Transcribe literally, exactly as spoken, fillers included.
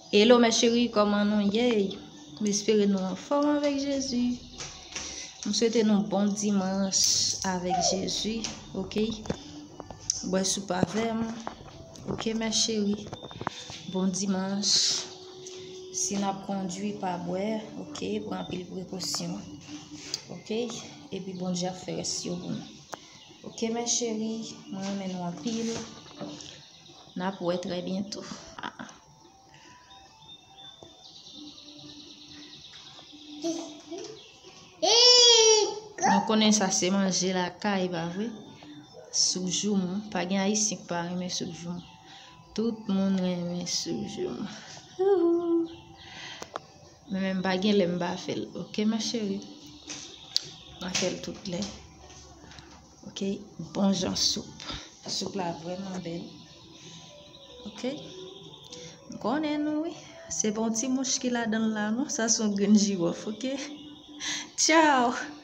Hello mes chéris, kòman nou ye? M espere nou anfòm avèk Jezi. M swete nou bon dimanch avèk Jezi, oke? Bwè soup avè m, oke mes chéris? Bon dimanch. Si n ap kondui, pa bwè, oke? Pran anpil prekosyon, oke? Epi Bondye ap fè rès yo pou nou. Oke mes chéris, mwen renmen nou anpil. N ap wè trè byento. Nou konnen sa se manje lakay, pa vre? Soup joumou. Pa gen Ayisyen ki pa renmen soup joumou. Tout moun renmen soup joumou. Mwen menm pa gen lè m pa fè l. Oke mes chéris? Mwen fè l tout lè. Oke? Bon jan soup. Soup la vrèman bèl. Oke? M konnen nou wi. Se pa yon ti mouch ki ladan l la non. Sa se yon grenn jiwòf, oke? Tchaw!